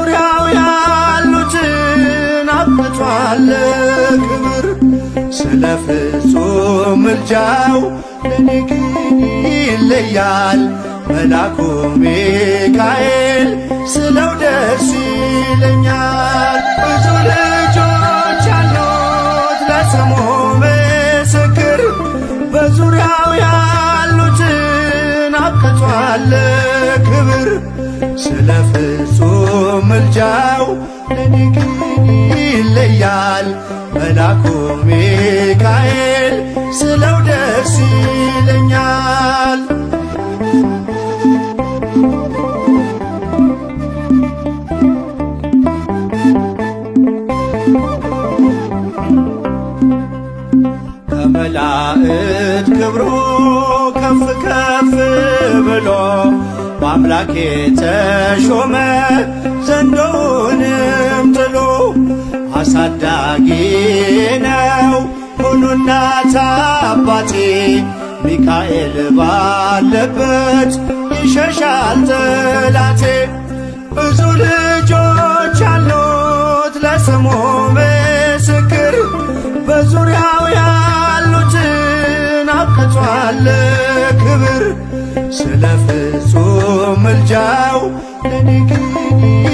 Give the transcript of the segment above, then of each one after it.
በዙሪያው ያሉትን አብቅቷል ክብር። ስለ ፍጹም ምልጃው ለኔ ግን ይለያል መላኩ ሚካኤል ስለው ደስ ይለኛል። ብዙ ልጆች አሉት ለስሙ ምስክር፣ በዙሪያው ያሉትን አብቅቷል ክብር። ስለ ፍጹም ምልጃው ለኔ ግን ይለያል መላኩ ሚካኤል ስለው ደስ ይለኛል። ከመላእክት ክብሩ ከፍ ከፍ ብሎ በአምላክ የተሾመ ዘንዶውንም ጥሎ አሳዳጊ ነው ሆኖ እናት አባቴ፣ ሚካኤል ባለበት ይሸሻል ጠላቴ። ብዙ ልጆች አሉት ለስሙ ምስክር፣ በዙሪያው ያሉትን አብቅቷል ክብር። ስለ ፍጹም ምልጃው ለኔ ግን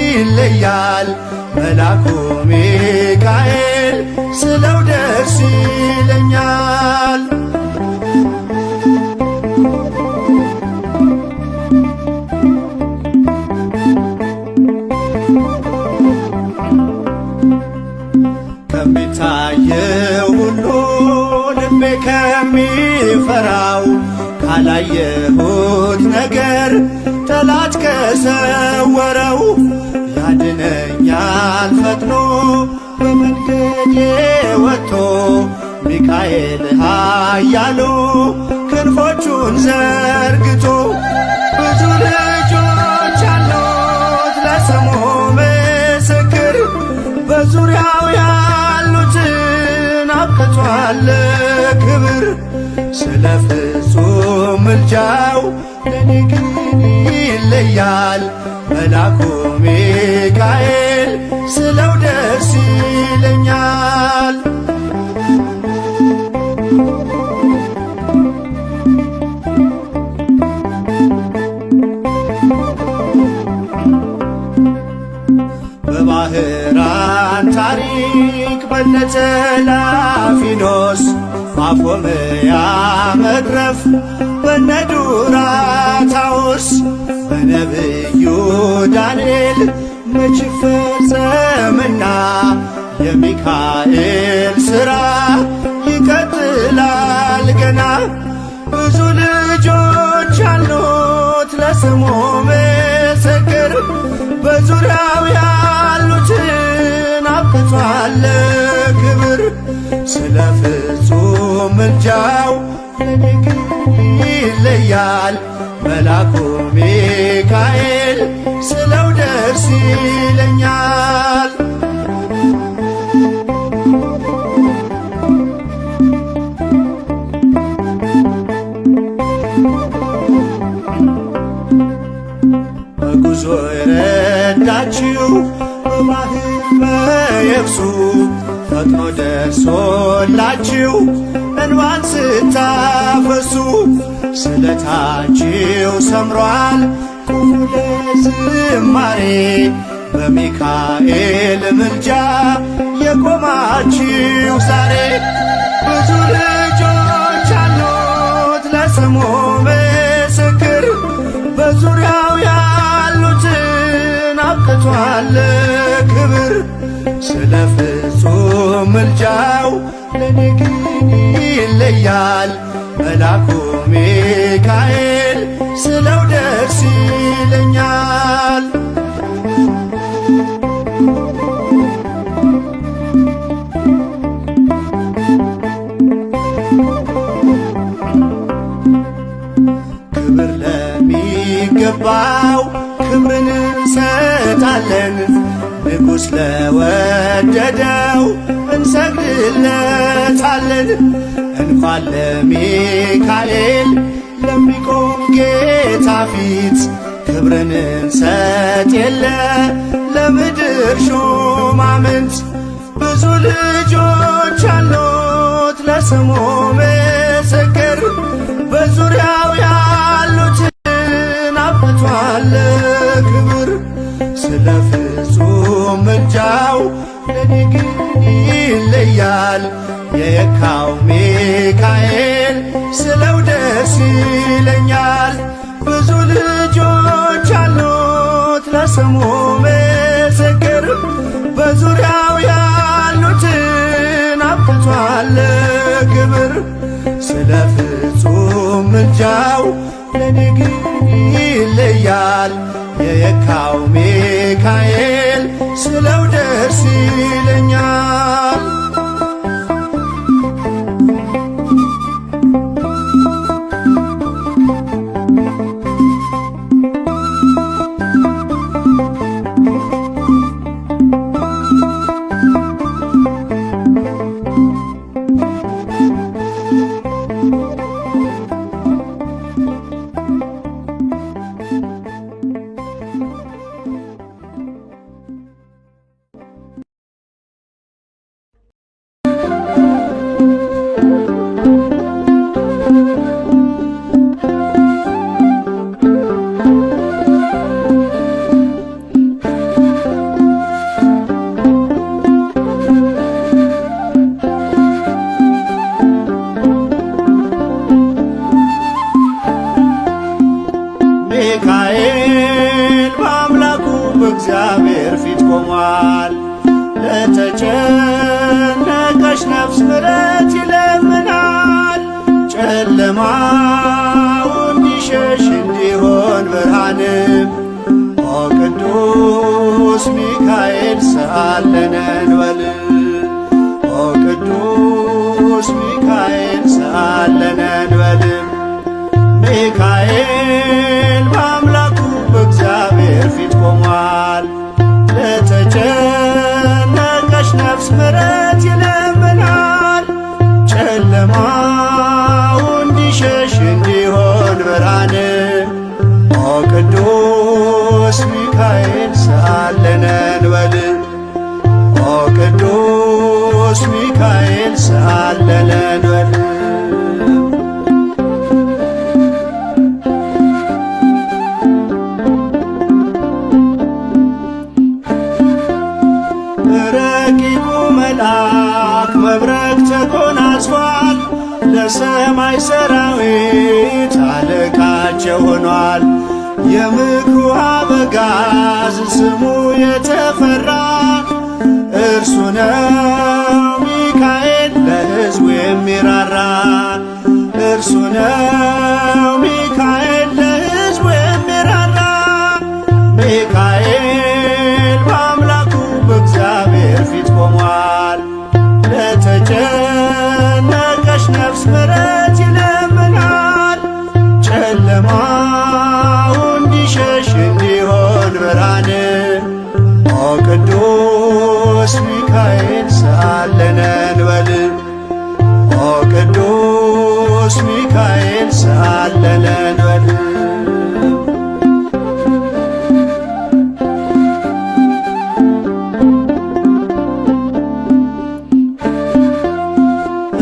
ይለያል መላኩ ሚካኤል ስለው ደስ ይለኛል። ከሚታየው ሁሉ ልቤ ከሚፈራው ካላየሁት ነገር ጠላት ከሰወረው ያድነኛል ፈጥኖ በመንገዴ ወጥቶ ሚካኤል ኃያሉ ክንፎቹን ዘርግቶ። ብዙ ልጆች አሉት ለስሙ ምስክር፣ በዙሪያው ያሉትን አብቅቷል ክብር። ስለ ፍጹም ምልጃው ለኔ ግን ይለያል መላኩ ሚካኤል ስለው ደስ ይለኛል። በባህራን ታሪክ በነተላፊኖስ ባፎምያ መትረፍ በነዱራታውስ በነብዩ ዳንኤል መች ፈጸምና የሚካኤል ሥራ ይቀጥላል ገና። ብዙ ልጆች አሉት ለስሙ ምስክር፣ በዙሪያው ያሉትን አብቅቷል ክብር። ስለ ፍጹም ምልጃው ለኔ ግን ይለያል መላኩ ሚካኤል ስለው ደስ ይለኛል። በጉዞ የረዳችው በባህር በየብሱ ፈጥኖ ደርሶላችሁ እንባን ስታፈሱ ስለታችሁ ሰምሯል ቁሙ ለዝማሬ በሚካኤል ምልጃ የቆማችሁ ዛሬ። ብዙ ልጆች አሉት ለስሙ ምስክር፣ በዙሪያው ያሉትን አብቅቷል ክብር። ስለ ፍጹም ምልጃው ለኔ ግን ይለያል መላኩ ሚካኤል ስለው ደስ ይለኛል። ክብር ለሚገባው ክብርን እንሰጣለን፣ ንጉሥ ለወደደው እንሰግድለታለን። እንኳን ለሚካኤል ለሚቆም ጌታ ፊት ክብርን እንሰጥ የለ ለምን ልጆች አሉት ለስሙ ምስክር፣ በዙሪያው ያሉትን አብቅቷል ክብር። ስለ ፍጹም ምልጃው ለኔ ግን ይለያል፣ የየካው ሚካኤል ስለው ደስ ይለኛል። ብዙ ልጆች አሉት ለስሙ ምስክር፣ በዙሪያው ያሉትን አብቅቷል ክብር። ስለ ፍጹም ምልጃው ለኔ ግን ይለያል፣ የየካው ሚካኤል ስለው ደስ ይለኛል። ሚካኤል በአምላኩ በእግዚአብሔር ፊት ቆሟል። ለተጨነቀች ነፍስ ምሕረት ይለምናል። ጨለማው እንዲሸሽ እንዲሆን ብርሃንም፣ ኦ ቅዱስ ሚካኤል ሰአለነ እንበል። ኦ ቅዱስ ሚካኤል ሰአለነ እንበል። ሚካኤል በአምላኩ በእግዚአብሔር ፊት ቆሟል። ለተጨነቀች ነፍስ ምሕረት ይለምናል። ጨለማው እንዲሸሽ እንዲሆን ብርሃን፣ ኦ ቅዱስ ሚካኤል ሰአለነ እንበል። ኦ ቅዱስ ሚካኤል ሰአለነ እንበል። ረቂቁ መልአክ መብረቅ ተጎናጽፏል። ለሰማይ ሰራዊት አለቃቸው ሆኗል። የምክሩ አበጋዝ ስሙ የተፈራ፣ እርሱ ነው ሚካኤል ለሕዝቡ የሚራራ። እርሱ ነው ሚካኤል ለሕዝቡ የሚራራ። ሚካኤል በአምላኩ በእግዚአብሔር ፊት ቆሟል። ለተጨነቀች ነፍስ ምሕረት ይለምናል። ጨለማው እንዲሸሽ እንዲሆን ብርሃን፣ ኦ ቅዱስ ሚካኤል ሰአለነ እንበል። ኦ ቅዱስ ሚካኤል ሰአለነ እንበል።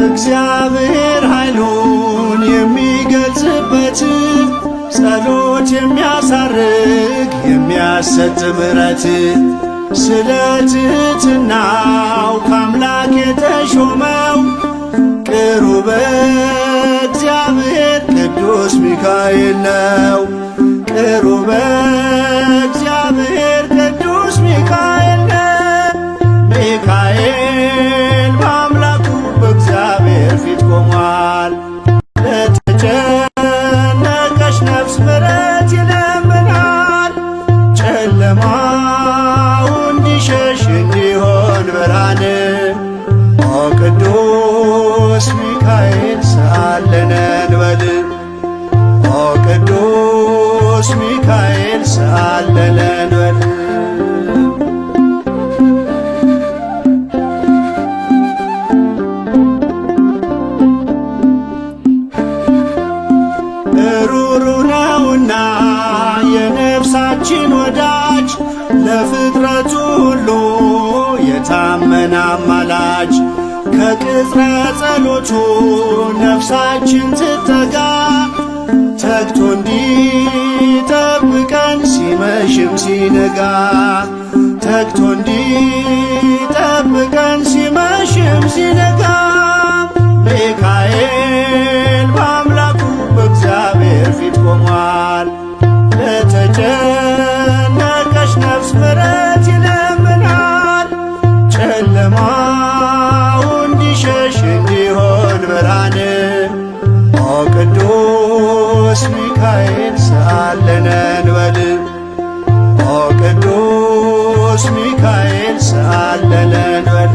እግዚአብሔር ኃይሉን የሚገልጽበት፣ ጸሎት የሚያሳርግ የሚያሰጥ ምሕረት፣ ስለ ትሕትናው ከአምላክ የተሾመው ቅሩበ እግዚአብሔር ቅዱስ ሚካኤል ነው። ቅሩበ እግዚአብሔር ቅዱስ ሚካኤል ነው። ሚካኤል በአምላኩ በእግዚአብሔር ፊት ቆሟል። ለተጨነቀች ነፍስ ምሕረት ይለምናል። ጨለማው እንዲሸሽ እንዲሆን ብርሃን፣ ኦ ቅዱስ ሚካኤል ሰአለነ እንበል። ኦ ቅዱስ ሚካኤል ሰአለነ እንበል። ሩሩ ነውና የነፍሳችን ወዳጅ፣ ለፍጥረቱ ሁሉ የታመነ አማላጅ። ወዳጅ ከቅጽረ ጸሎቱ ነፍሳችን ትተጋ ተግቶ እንዲጠብቀን ሲመሽም ሲነጋ ተግቶ እንዲጠብቀን ሲመሽም ሲነጋ ሚካኤል በአምላኩ በእግዚአብሔር ፊት ቆሟል። ለተጨነቀች ነፍስ ምሕረት ይለምናል። ጨለማው እንዲሸሽ እንዲሆን ብርሃን ኦ ቅዱስ ሚካኤል ሰአለነ እንበል። ኦ ቅዱስ ሚካኤል ሰአለነ እንበል።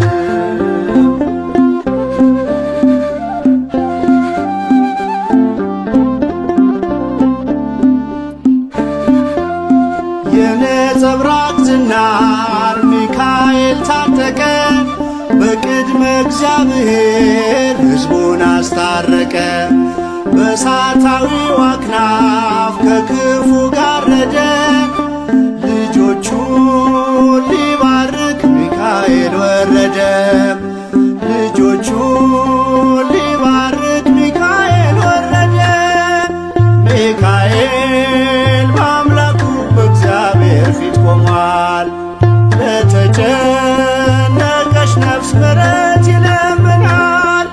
የነጸብራቅ ዝናር ሚካኤል ታጠቀ፣ በቅድመ እግዚአብሔር ሕዝቡን አስታረቀ። በእሳታዊው አክናፍ ከክፉ ጋረደ፣ ልጆቹን ሊባርክ ሚካኤል ወረደ። ልጆቹን ሊባርክ ሚካኤል ወረደ። ሚካኤል በአምላኩ በእግዚአብሔር ፊት ቆሟል። ለተጨነቀች ነፍስ ምሕረት ይለምናል።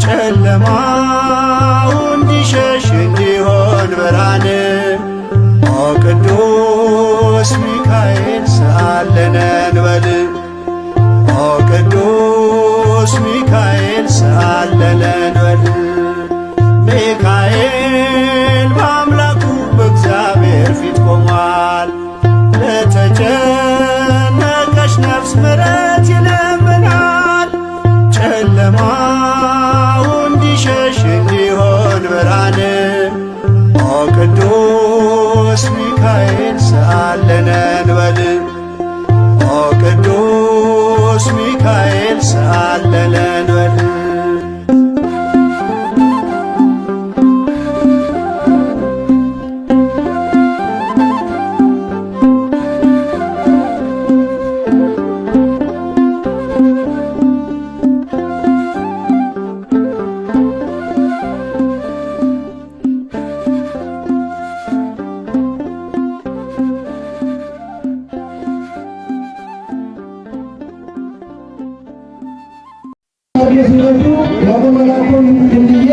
ጨለማው እንዲሸሽ እንዲሆን ብርሃን ኦ ቅዱስ ሚካኤል ሰአለነ እንበል። ኦ ቅዱስ ሚካኤል ሰአለነ እንበል። ሚካኤል በአምላኩ በእግዚአብሔር ፊት ቆሟል። ለተጨነቀች ነፍስ ምሕረት ይለምናል። ጨለማው እንዲሸሽ እንዲሆን ብርሃን ኦ ቅዱስ ሚካኤል ሰአለነ እንበል። ኦ ቅዱስ ሚካኤል ሰአለነ እንበል። ሲመጡ ዲያቆን መላኩ ድልድዬ፣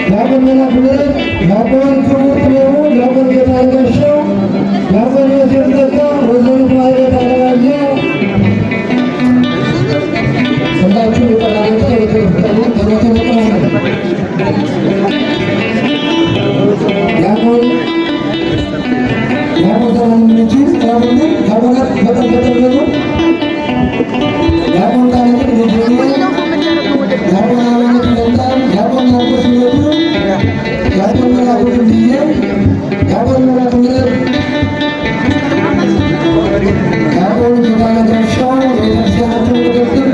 ዲያቆን መላኩ ምረት፣ ዲያቆን ክቡር ጥበቡ፣ ዲያቆን ጌታነህ ጋሻው፣ ዲያቆን ዮሴፍ ተካ፣ ወይዘሪት ማህሌት አለማየሁ ሁላችሁም የጠራናችሁ ጸሎተ መቅረብ ነው። ዲያቆን ዲያቆን ዘመን ምንጭ ዲያቆን ዲያቆናት ፈጠን ፈጠን በሉ። ዲያቆን ቃለጥን ደጀኔ፣ ዲያቆን ሃይማኖት ፈንታን፣ ዲያቆን ማርቆስ ምረቱ፣ ዲያቆን መላኩ ድልድዬ፣ ዲያቆን መላኩ ምረት፣ ዲያቆን ጌታነህ ጋሻው የቤተክርስቲያናቸው ምክትል፣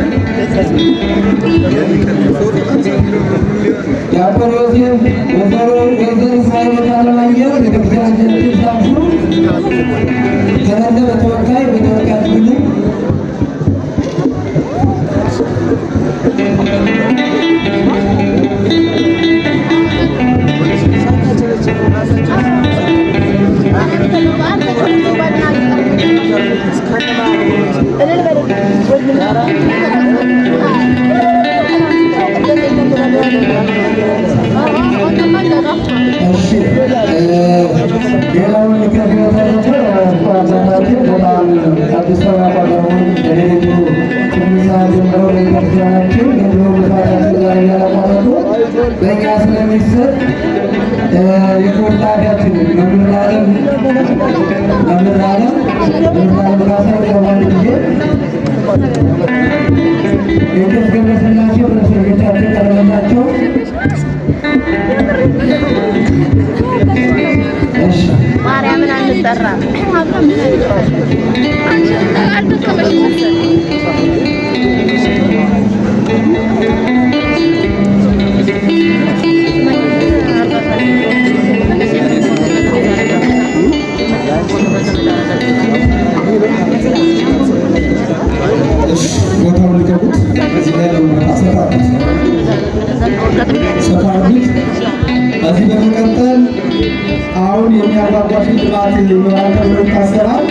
ዲያቆን ዮሴፍ፣ ወይዘሮ ወይዘሪት ማህሌት አለማየሁ ቤተክርስቲያን ሳምሱ ከሌለ በተወካይ በተወካይ አድርጉልን። እሺ፣ ሌላውን ከበተረፈ አባታችን በጣም አዲስ አበባ ቋቋሙን ለሌሊቱ 8 ሰዓት ጀምረው ቤተክርስቲያናችን እንዲሁም መስዋዕታችን ዛሬ ያላቋረጡ በእኛ ስለሚሰጥ የክብር ጸሐፊያችን መምህር ዓለም መምህር ዓለም መምህር ዓለም ካሳ ይቀርባል ጊዜ የቄስ ገብረስላሴ ልጆቻቸው ቀረበላቸው። እሺ። ማርያምን አንጠራም። እሺ፣ ቦታውን ልቀቁት። እዚህ ላይ ያለው ሽልማት ይኖራል ተብሎ ይታሰባል።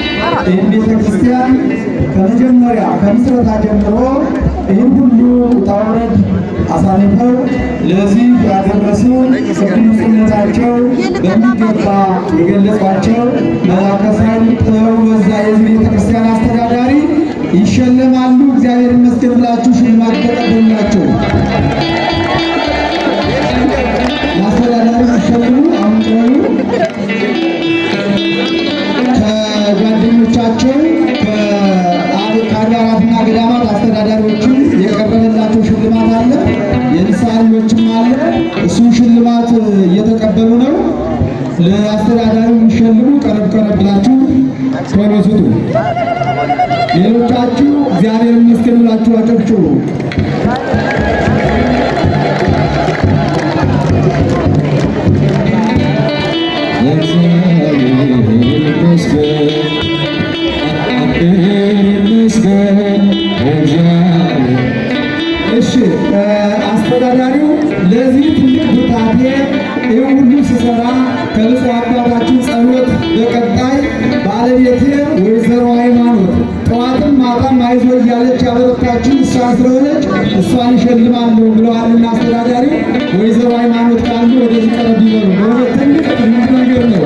ይህን ቤተክርስቲያን ከመጀመሪያ ከምስረታ ጀምሮ ይህን ሁሉ ውጣ ውረድ አሳልፈው ለዚህ ያደረሱ ቅዱስነታቸው በሚገባ የገለጿቸው መላከ ኃይል ጥበቡ በዛ የዚህ ቤተክርስቲያን አስተዳዳሪ ይሸለማሉ። እግዚአብሔር ይመስገን ብላችሁ ሽልማት ተቀበሉላቸው። ለአስተዳዳሪ ሲሸልሙ አሁን ጥበቡ ከጓደኞቻቸው ከአድባራትና ገዳማት አስተዳዳሪዎችም የቀረበላቸው ሽልማት አለ፣ የንስሐ ልጆችም አለ። እሱን ሽልማት እየተቀበሉ ነው። ለአስተዳዳሪው የሚሸልሙ ቀረብ ቀረብ ብላችሁ ቶሎ ስጡ። ሌሎቻችሁ እግዚአብሔር ይመስገን ብላችሁ አጨብጭቡ። እሺ፣ አስተዳዳሪው ለዚህ ትልቅ ብርታቴ ይህ ሁሉ ስሰራ ከብፁዕ አባታችን ጸሎት በቀጣይ ባለቤቴ ወይዘሮ ሃይማኖት ጠዋትም ማታም አይዞ እያለች ያበረታችን እሷ ስለሆነች እሷን እሸልማለሁ ብለዋልና አስተዳዳሪው ወይዘሮ ሃይማኖት ካሉ ወደዚህ ቀረብ ይበሉ። በእውነት ትልቅ ትልቅ ነገር ነው።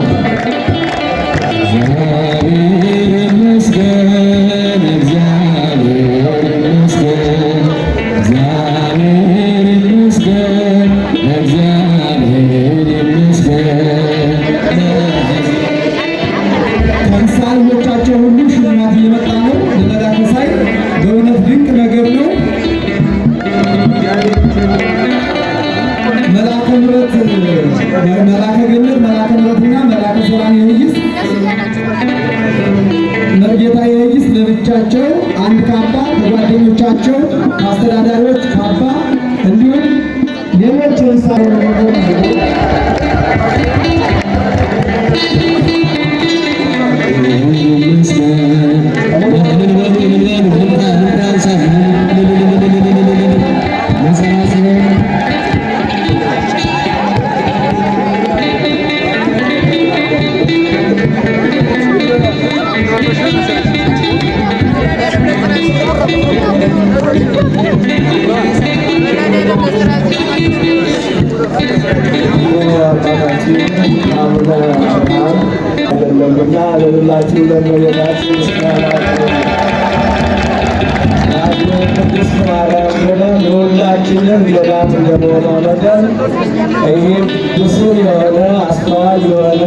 እግዚአብሔር ይመስገን፣ እግዚአብሔር ይመስገን፣ እግዚአብሔር ይመስገን፣ እግዚአብሔር ይመስገን። ከንስሐ ልጆቻቸው ሁሉ ሽልማት እየመጣ ነው። ለመላከ ሳይ በእውነት ድንቅ ነገር ነው። መላከ ምሕረት፣ መላከ ገነት፣ መላከ ምሕረትና መላከ ሰላም የህይስ፣ መርጌታ የህይስ ለብቻቸው አንድ ካባ ከጓደኞቻቸው ከአስተዳዳሪዎች ካባ እንዲሁም ሌሎች የንስሐ አባታችን አቡነ አብርሃም አይደለምና ለሁላችሁ ለእመቤታችን ምስጋና ቅድስት ማርያም ሆነ ለሁላችንም ገዳም እንደመሆኗ መጠን ይህ ብስል የሆነ አስተዋይ የሆነ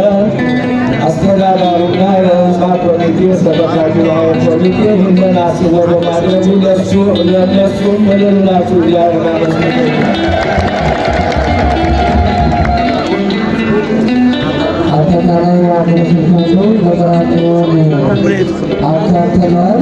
አስተዳዳሪና የህንፃ ኮሚቴ ሰበካ ጉባኤ ኮሚቴ ይህንን አስቦ በማድረጉ ለእነሱም እልል ብላችሁ እግዚአብሔርን አመስግኑ። አጠቃላይ ሀገረ ስብከቱ በቀራንዮን አካተናል።